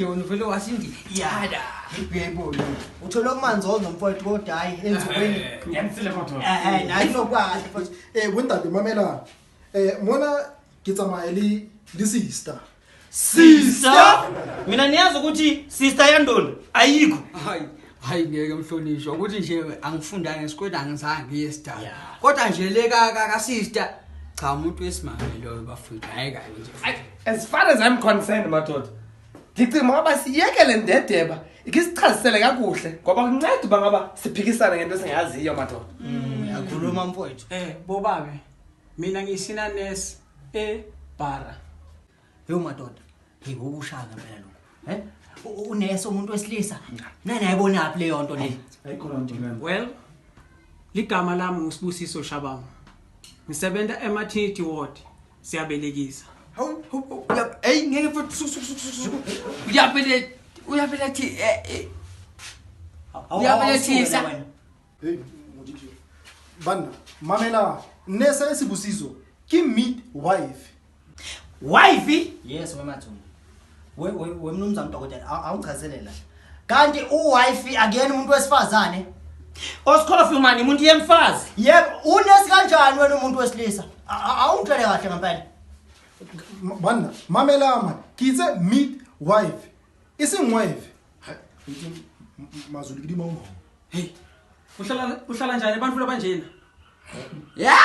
nje wena uvele wasindi yada. Yebo. Uthole okumanzozo mfowethu kodwa hayi enzukwini. Nyanisile kodwa. Eh nayi nokwazi mfowethu. Eh bontate mamela. Eh mona ke tsamaya le le sister. Sister? Mina niyazi ukuthi sister yandoni ayikho. Hayi, hayi ngeke mhlonishwa ukuthi nje angifundanga esikoleni angizange ngiye esidala. Kodwa nje le ka ka ka sister cha umuntu wesimame loyo bafowethu hayi kabi nje. As far as I'm concerned madoda, ndicinga ngaba siyekele ndedeba ikhe sichazisele kakuhle ngoba kunceda uba ngaba siphikisane ngento esingayaziyo madoda. Uyakhuluma mfowethu. Eh bobabe mina ngisina nurse e bara. Yo madoda, hey ukushaya ngempela lokho. Eh? Unesi umuntu wesilisa. Nani ayibonaphi leyo nto le? Ayikho loo nto leyo. Well, ligama lami nguSibusiso Shabangu. Ngisebenza e-maternity ward. Siyabelekisa. Hawu, hawu, hey ngeke mfowethu su su su su. su. Uyabele uyabelethi eh eh Uyabelethisa. Hey modiki. Banna mamela nesa e Sibusiso ke midwife. Wife? Yes wemathungu. We we we mnumzane dokotela awuchazele la. Kanti uwife akuyena umuntu wesifazane? Osikhofi mani umuntu yemfazi. Yebo, unesi kanjani wena umuntu wesilisa? Awungitshele kahle ngempela. Banna mamela man ke itse midwife e seng wife. Hai, itse mazulu ke di maumau. Hey. Uhlala uhlala njani ebantfu labanjena? Yeah.